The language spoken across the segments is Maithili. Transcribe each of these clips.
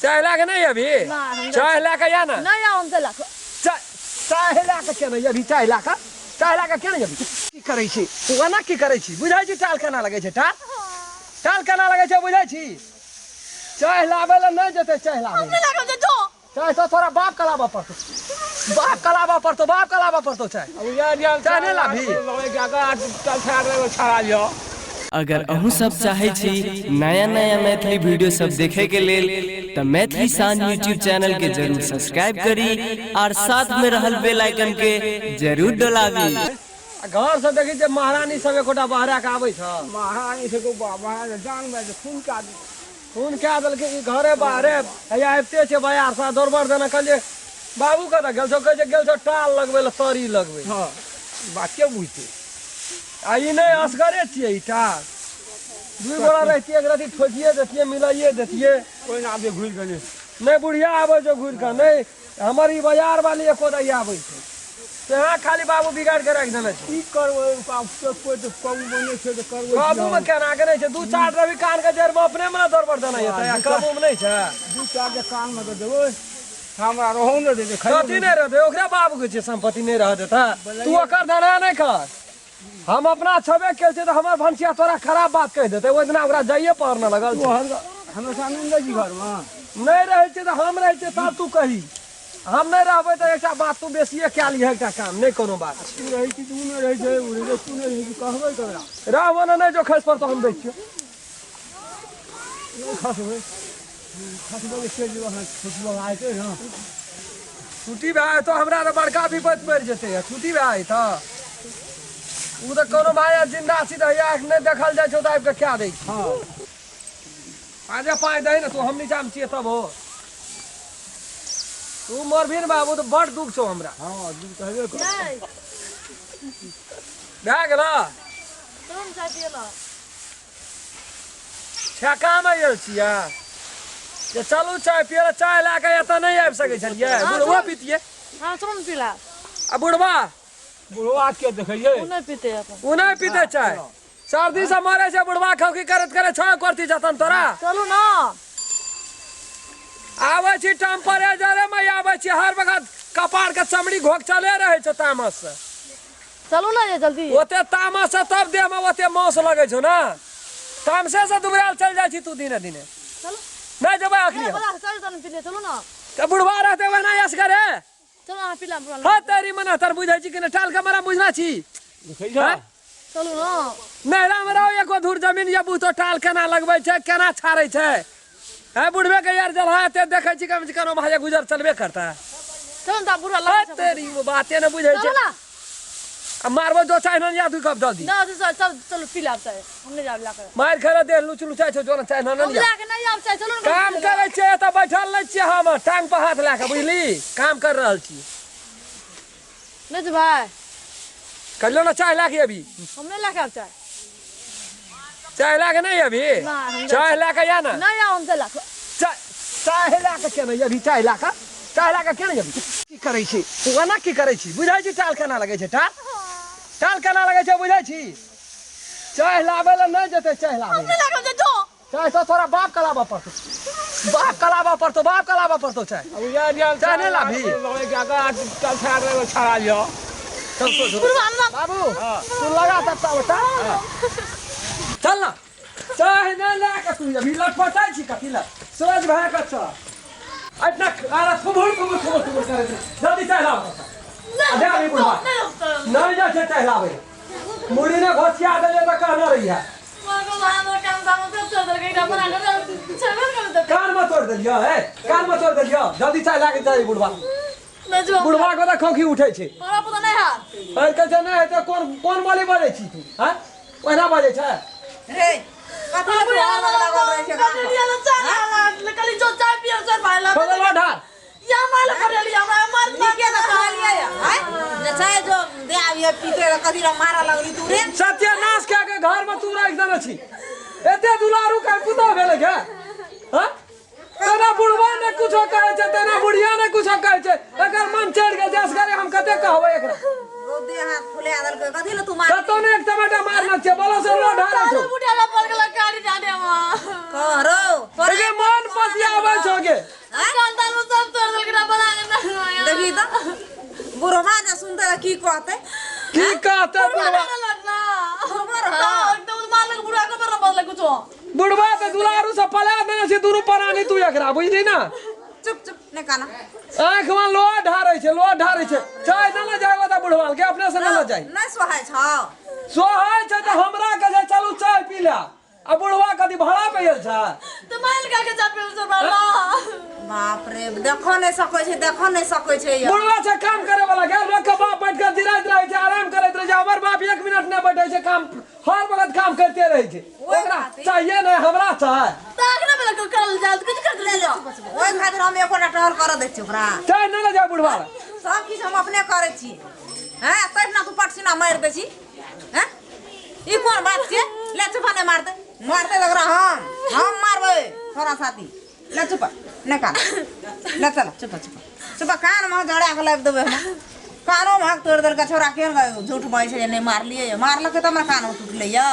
चाय लए के नहि अभी? नहि, हम चाय लए के या ने। नहि आउ, हम चलि आउ। चाय चाय लए के केना अभी? चाय लए के, चाय लए के केना अभी? की करै छी तू? एना की करै छी? बुझै छी टाल केना लगै छै? टाल, टाल केना लगै छै बुझै छी? चाय लाबै लए नहि जेतै। चाय लाबै हम नहि लागब जे जो। चाय तो तोरा बाप के लाबऽ पड़तौ, बाप के लाबऽ पड़तौ, बाप के लाबऽ पड़तौ चाय। चाय नहि लाबही? अगर अहूँ सब चाहै छी नया नया मैथिली वीडियो सब देखे के लेल तऽ मैथिली शान यूट्यूब चैनल के जरूर सब्सक्राइब करी और साथ में रहल बेल आइकन के जरूर डोलाबी। आ घर से देखै छियै महारानी सब एकोटा बहरा के आबै छ। महारानी सबके बाबा जान में खून का खून कए देलकै ई घरे बाहरे। हैया आबिते छै बाजार से दौड़बर देने। कहलियै बाबू कतऽ गेल छौ? कहै छै गेल छौ टाल लगबै लए, तरी लगबै। हँ, बात के बुझतै? आ ई नहि असगरे छियै ई टाल। दुइ गोरा रहितियै, एक रति ठोकिए देतियै, मिलाइए देतियै। कोइ ना आबै, घुरि गेलै। नहि बुढ़िया आबै छौ घुरि कऽ, नहि हमर ई बाजार वाली एको दैया आबै छै। तेहाँ खाली बाबू बिगाड़ि के राखि देने छै। की करबै? बाप के कोइ तऽ काबूमे नहि छै तऽ करबै की? काबूमे हम? केना के नहि छै? दू चार रवि कान के जड़िमे अपने मे ने दौड़बड़ देने हेतै आ काबूमे नहि छै? दू चार के कानमे तऽ देबै, हमरा रहू ने देतै। कथी नहि रहतै? ओकरे बाबू के छै सम्पत्ति, नहि रह देतै? तू ओकर धना नहि कर। हम अपना छबे केल छै तऽ हमर भनसिया तोरा खराब बात कहि देतै। ओहि दिना ओकरा जाइए पर न लगल छै। हमेशा नहि रहै छी घरमे। नहि रहै छै तऽ हम रहै छियै तब तू कही। हम नहि रहबै तऽ एकटा बात तू बेसिए कए लिहऽ, एकटा काम नहि कोनो बात। तू रहै छी, तू नहि रहै छै, ओ रहै छै, तू नहि रहै छी, कहबै ककरा? रहबो ने नहि जो खसि पड़तौ, हम दै छियौ। नहि खसबै, खसबै तऽ चलि जेबै। अहाँ छुट्टी भए जेतै ने? छुट्टी भए जेतौ, हमरा तऽ बड़का विपत्ति पड़ि जेतै। छुट्टी भए जेतौ ओ तऽ कोनो भाय जिन्दा छी तऽ हैया नहि देखल जाइ छौ तऽ आबि कऽ कए दै छी। हँ। पाँचे पाँच दही ने तू, हम नीचामे छियै तब हो। तू मरबही ने बाबू तऽ बड़ दुख छौ हमरा। हँ, दुख तऽ हेबे करतौ। नहि। भए गेल? चलू ने चाय पियै लए। ठेकामे आयल छियै जे चलू चाय पियै लए। चाय लए कऽ एतऽ नहि आबि सकै छलियै? बुढ़बो पीतियै। हँ, चलू ने पी लए। आ बुढ़बा? बुढ़वा के देखैयै? ओ नहि पीते अपन। ओ नहि पीते चाय, सर्दी से मरे छै बुढ़बा। खौकी करैत करैत छौ करती जतन तोरा। चलू ने। आबै छी टेम्परेचरे मे आबै छी। हर वक्त कपार के चमड़ी घोक चले रहै छौ तामस से। चलू ने ये जल्दी। ओते तामस से तब देह मे ओते मांस लगै छौ ने। तामसे से दुबरायल चलि जाइ छी तू दिने दिने। चलू। नहि जेबै अखनी हम। बड़ा चल तन पी ले, चलू ने। तऽ बुढ़बा रहतै ओहिना असगरे? चलू अहाँ पी ले। हँ तेरी मना तर बुझै छी कि नहि? टाल के मरा बुझना छी। देखै छ? हैं? चलू ने। नैहरा मे रहो एको धूर जमीन या बुझतो टाल केना लगबै छै, केना छाड़ै छै। है बुढ़बे के यार जलहा एते देखै छी, कम से कम भाई गुजर चलबे करता है। चलू ने तऽ बुढ़वा है लग। तेरी वो बाते ने बुझै चलू छै। ने। आ मारबो जो चाहे ना दू कप दऽ दी। ना चल चल, चलू पी लाब चाय, हम नहि जाब ला कर। मारि खेले देह लुच लुचाइ छौ। जो ना चाहे ना हम लिया। ला के नहीं आब चाय, चलू ने। काम करै छियै तऽ बैठल नहि छियै हम टांग पर हाथ लए कऽ, बुझली? काम कर रहल छी। नहि जेबै? कहियो ना चाय लए के अभी। हम नहि ला के आब चाय। चाय लए के नहि अभी? नहि, हम चाय लए के या ने। नहि आउ, हम चल। चाय चाय लए के केना अभी? चाय लए के, चाय लए के केना अभी? की करै छी तू? एना की करै छी? बुझै छी टाल केना लगै छै? टाल, टाल केना लगै छै बुझै छी? चाय लाबै लए नहि जेतै। चाय लाबै हम नहि लागब जे जो। चाय तो तोरा बाप के लाबऽ पड़तौ, बाप के लाबऽ पड़तौ, बाप के लाबऽ पड़तौ चाय। चाय नहि लाबही? चल सोच। बुढ़वा ना। बाबू तू लगा तब बेटा, चल ना। चाय नहि लए कऽ तू अभी लटपटाइ छी कथी लए? सोझ भए कऽ चल। एतना अरे थुबुर थुबुर थुबुर थुबुर करै छै। जल्दी चाय लाब। आ दे अभी बुढ़वा। नहि आब। नहि जाइ छै चाय लाबै। मुड़ी ने घोसिया देलियै तऽ कहने रहियै। कान में तोड़ देलियै हे, कान में तोड़ देलियै। जल्दी चाय लाके चाही। बुढ़वा, बुढ़वा के तऽ खोखी उठै छै। हमरा पता नहि है। आइ काल्हि नहि हेतै। कोन कोन बोली बजै छी तू? हँ, ओहिना बजै छै। रे कथी लए तू हल्ला लागल रहै छै गाम पर? खोदल ढार। नीके ने कहलियै आँय जे चाय जो दे आबिहे पीते रह, कथी लए मारऽ लगली तू रे? सत्यानाश कए के घर में तू राखि देने छी। एते दुलारू के पुतोह भेलै के? हँ, तेना बुढ़वा ने कुछो कहै छै, तेना बुढ़िया ने कुछो कहै छै। एकर मन चढ़ि गेल छै असगरे। हम कते कहबै एकरा? बहुत देह हाथ फुला देलकै। कथी लए तू मार कतौ ने एक टमाटर मारना छै बोलो से लो ढारे छौ। कह रौ तोरा। एके मन पसियाबै छौ गे। बुढ़वा जे सुनते तऽ की कहते? की कहते बुढ़वा? लगना बुढ़वा रह। एकदम मारलक बुढ़ा के पर बदले कुछो। बुढ़वा तऽ दुलारू से पला देने छै दुनू प्राणी तू एकरा, बुझली ना? चुप चुप, नहि काना। आँख में लोहा ढारै छै, लोहा ढारै छै। चाय न ले जाय तऽ बुढ़वा के अपने से न ले जाय। नहि सोहाय छौ? सोहाय छै तऽ हमरा कहै छै चलू चाय पी ले, आ बुढ़वा कथी भाड़ा पे आयल छै? तऽ माइल का के चाय पी से बाला। बाप रे, देखो नहि सकै छै, देखो नहि सकै छै यौ। बुढ़वा छै काम करे वाला गेल, लोक के बाप बैठ के जिराइत रहै छै, आराम करैत रहै छै। हमर बाप एक मिनट नहि बैठै छै, काम हर वक्त काम करते रहै छै। ओहि ओकरा खातिर। चाहिए नहि, हमरा चाहे। ताक ना बेला करल जाल कुछ कर ले जाओ। ओहि खातिर हम एकोटा टहल करऽ दै छियै ओकरा? चाय नहि ले जाय बुढ़वा लए। सब किछु हम अपने करै छी। हैं, तब ना तू पटसिना मारि दै छी। हैं, ई कोन बात छियै? ले चुपा, नहि मारतै, मारतै तऽ ओकरा हम मारबै थोड़ा साथी। ले चुपा, नहि कान, ले चल। चुपा चुपा चुपा, कान मे जड़ा के लाबि देबै हम। कानो महक तोड़ि देलकै छोरा। केहन झूठ बजै छै जे नहि मारलियै। मारलकै तऽ हमर कानो टूटलै यऽ।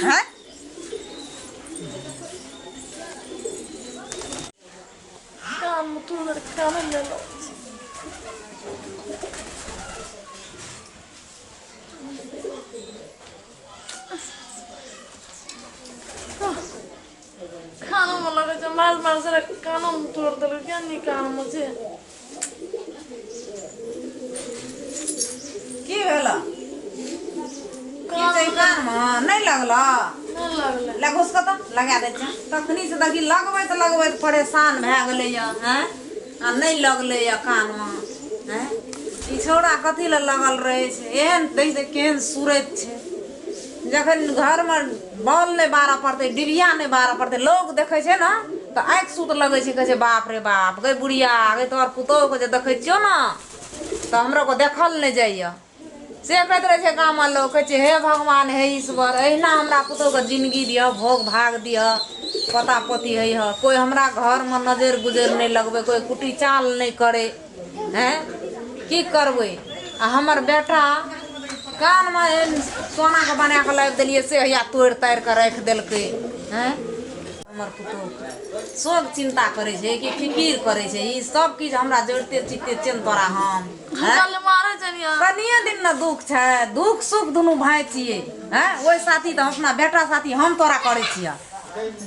हैं, कान में तू कान ले लो। कानो में लगे छै, मार मार से कानो में तोड़ देलकै। केहन नीक कान में छै। की भेल? की छै कानमे? नहि लगल? नहि लगलै। ले घुस कऽ तऽ लगा दै छियै तखनी से। देखी, लगबैत लगबैत परेशान भए गेलैया। हैं, आ नहि लगलैया कानमे। हैं, ई छौड़ा कथी लए लगल रहै छै एहन? देख देख, केहन सूरत छै। जखन घरमे बॉल नहि बारऽ पड़तै, डिबिया नहि बारऽ पड़तै, लोग देखै छै ने तऽ आँखि सुत लगै छै। कहै छै, बाप रे बाप, गै बुढ़िया गै, तोहर पुतोहुके जे देखै छियौ ने तऽ हमरो को देखल नहि जाइए। से कहैत रहै छै गाममे लोक। कहै छै, हे भगवान, हे ईश्वर, एहिना हमरा पुतोहुके जिनगी दिअ, भोग भाग दिअ, पोता पोती होइ ह, कोइ हमरा घरमे नजरि गुजरि नहि लगबै, कोइ कुटी चाल नहि करै। हैं, की करबै? आ हमर बेटा कानमे एहन सोनाके बना कऽ लाबि देलियै, से हैया तोड़ि ताड़ि कऽ राखि देलकै। हैं, हमर पुतोहु शोक चिन्ता करै छै कि फिकिर करै छै? ई सब किछु हमरा जोड़िते चिते चेन तोरा हम। हैं? कल मारे छनिया। कनिए दिन ने दुख छै, दुख सुख दुनू भाय छियै। हैं, ओहि साथी तऽ अपना बेटा साथी हम तोरा करै छियै।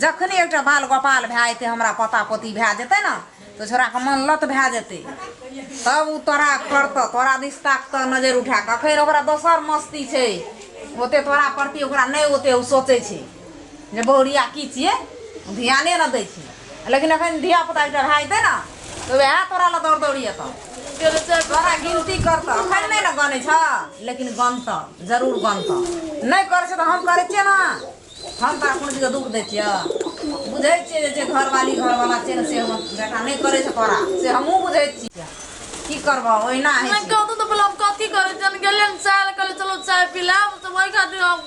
जखने एकटा बाल गोपाल भए जेतै, हमरा पोता पोती भए जेतै ने, तऽ छोड़ाके मन लत भए जेतै, तब ओ तोरा करतऽ, तोरा दिस ताकतऽ नजरि उठा कऽ। अखन ओकरा दोसर मस्ती छै, ओते तोरा प्रति ओकरा नहि ओते ओ सोचै छै जे बहुरिया की छियै, ध्याने नहि दै छै। लेकिन अखन धिया पुता एकटा भए जेतै ने तऽ वएह तोरा लए दौड़ दौड़ी एतऽ, तोरा गिनती करतऽ। अखन नहि ने गनै छ, लेकिन गनतऽ, जरूर गनतऽ। नहि करै छै तऽ हम करै छियै ने। हम तोरा कोनो चीजके दुःख दै छियै? बुझै छियै जे जे घरवाली घरवाला छै ने, से हमर बेटा नहि करै छै तोरा, से हमहूँ बुझै छियै। की करबह, ओहिना होइ नहि छै। कहू तऽ पहिले हम कथी करै? जन गेलियै ने चाय लए, कहलियै चलो चाय पी लेब, तऽ वही खातिर हम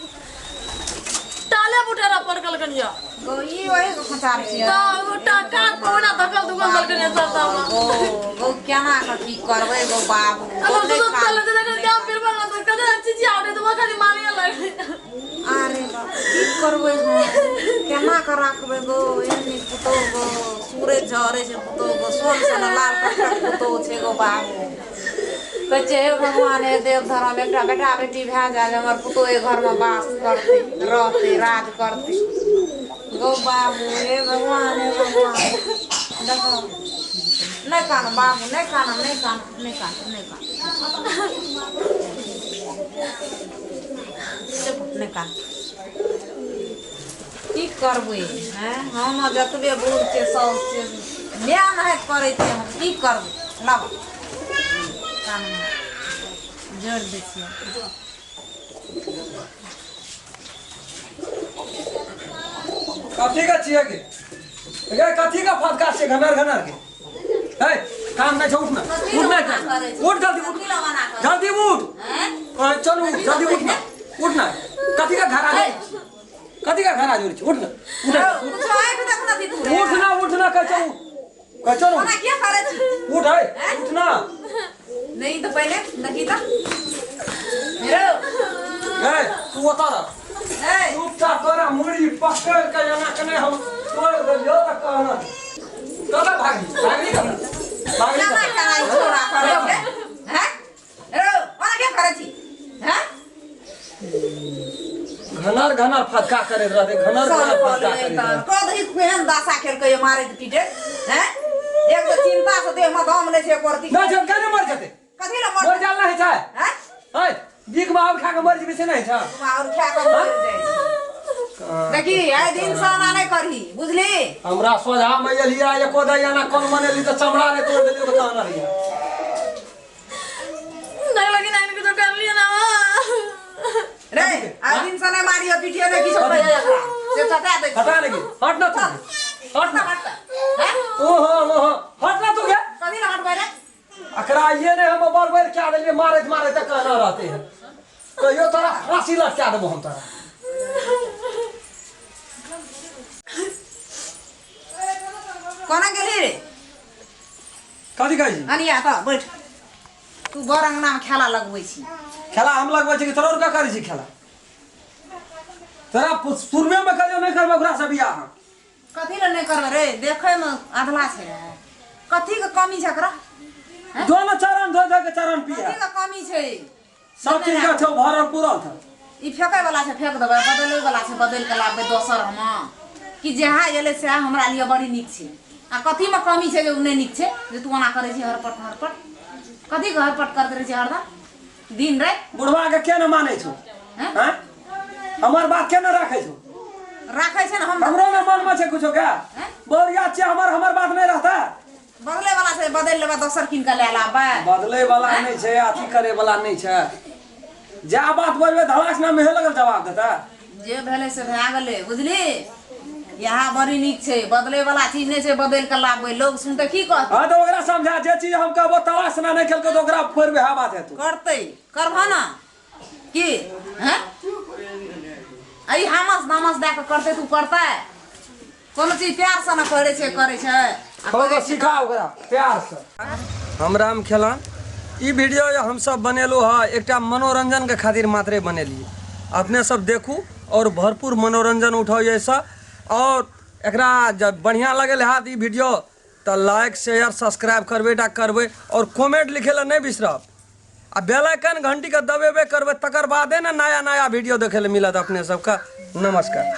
टाले बुटेरा पड़कल कनिया। गो, ई ओही के खचार छियै? तऽ ओ कान पर ओहिना धकल धुकल देलकनि यऽ सब हमरा। गो गो, केना कऽ की करबै गो बाबू? गो, अगर नहि दूध खा। चले तऽ जखन काम फिर बन तऽ कते चिचिया उठे तऽ वो खाली मारिए लगै। अरे बाप, की करबै हम? केना कऽ राखबै गो एहन नीक पुतोहु गो? सूरज झरै छै पुतोहु गो, सोन सन लाल टकटक पुतोहु छै गो बाबू। कहै छै, हे भगवान, हे देव धर्म, एकटा बेटा बेटी भए जाय जे हमर पुतोहु एहि घरमे वास करतै, रहतै, राज करतै गो बाबू। हे भगवान, हे भगवान, देखो। नहि कान बाबू, नहि कान, नहि कान, नहि कान, नहि कान, चुप, नहि कान। की करबै? हैं, हम जतबे बूढ़ छियै, साउस छियै, माय नाहैत करै छियै हम। की करबै? लाब, कानमे जोड़ि दै छियै। कथी के छियै गे? गे, कथी के फटका छियै घनर घनर के? हे, काम नहि छौ? उठ ना, उठ ना, उठ, जल्दी उठ, जल्दी उठ। ओए, चल उठ, जल्दी उठ ना, उठ ना। कथी का घरा, कथी का घरा जोड़ी छै? उठ ना, उठ ना। कुछो आबि देख ना तू। उठ ना, उठ ना, कहै छौ, कहै छौ ना। ओना किया करै छी? उठ है, उठ ना। नहीं तऽ पहिले देखी तऽ रो। हे, तू ओतऽ रह। ए। चुपचाप तोरा मुड़ी पकड़ के एना के नहि हम तोड़ देलियौ तऽ कहना कतऽ भागली? भागली कतऽ? भागली केना कतऽ? केना ई छोरा करै छै? हैं। घनर फदका करैत रहतै, घनर सब घनर फदका बोलबै करैत तऽ रहतै। कऽ दही केहन दशा केलकै ये मारैत पीटैत हैं। एक तऽ चिंता से देह में दम नहि छै एको रत्ती। नहि छै, केना मरि जेतै? कथी लए मरि मर जाल नहि छै। हैं? है बिख माहौल खा के मरि जेबै से नहि छै। और खा कऽ मरि जाइ छै। देखी आइ दिन से एना नहि करही, बुझली? हमरा सोझा में एलियै एको दैया ना कोन मनेली तऽ चमड़ा नहि तोड़ देलियै तऽ कहना रहियै। नहीं लगी नहीं कुछ कर लिया ना। रे, आइ दिन से नहि मारियो पीटियो नहि किछो कहियो एकरा से चटा दै। हटा लगी, हट ना तू, हट ना। हट हैं? ओहो ओहो, हट ना तू गे। कथी लए हटबै रे? एकरा ये नहीं हम बड़ बड़ क्या देलियै, मारैत मारैत तक कहना रहते हैं। कहियो तोरा फांसी लटका देबो हम तोरा। कोना गेलही रे? कथी कहै छी? अनिया तऽ बैठ, तू बड़ अंगनामे खेला लगबै छी। खेला हम लगबै छी कि तोरा का करै छी खेला? तोरा शुरुए में कहियो नहि करबै ओकरा से बियाह हम। कथी लए नहि करबै रे? देखैमे अधला छै रे? कथीके कमी छै एकरा? दोनो चरण धो धो के चरण पिया। कथीके कमी छै? सब चीज के छौ भरल पूरल छौ। ई फेकै वाला छै, फेक देबै, बदलै वाला छै, बदलि कऽ लाबबै दोसर हम। कि जहाँ एलै सएह हमरा लिए बड़ी नीक छै। आ कथीमे कमी छै जे ओ नहि नीक छै जे तू ओना करै छी हरपट हरपट? कथीके हरपट करैत रहै छी हरदम दिन राति? बुढ़वा के के ने मानै छौ? हैं? हैं? हमर बात के ने राखै छौ? राखै छै ने हम। हमरो ने मन में छै कुछो के। हैं? बोरिया छियै हमर, हमर बात नहि रहता। बदलै वाला छै, बदलि लेबै, दोसर कीन कऽ लए लाबबै। बदलै वाला नहि छै, अथी करे वाला नहि छै। जा बात बजबै धड़ाक ना मेहे लगल जवाब देता। जे भेलै से भए गेलै, बुझली? इएह बड़ी नीक छै, बदलै वाला चीज नहि छै बदलि कऽ लाबबै, लोग सुनतै की कहतै? हाँ तऽ ओकरा समझा, जे चीज हम कहबो तलाश ना नहि केलकै तऽ ओकरा फोड़ि वएह बात हेतौ। करतै, करबह ने की हैं? आ ई हामस दामस दए कऽ करतै तऽ ओ करतै? कोनो चीज प्यारसँ ने करै छै, करै छै। थोड़ा सिखा ओकरा प्यार से। हम राम खेलन, ई वीडियो हमसब बनेलहुँ हँ एकटा मनोरंजनके खातिर मात्रे बनेलियै। अपने सब देखू और भरपूर मनोरंजन उठाउ एहिसँ। और एकरा जब बढ़िआँ लगल हैत ई वीडियो तऽ लाइक शेयर सब्सक्राइब करबै टा करबै और कमेंट लिखै लए नहि बिसरब आ बेल आइकन घंटीके दबेबे करबै, तकर बादे ने नया नया वीडियो देखै लए मिलत अपने सबके। नमस्कार।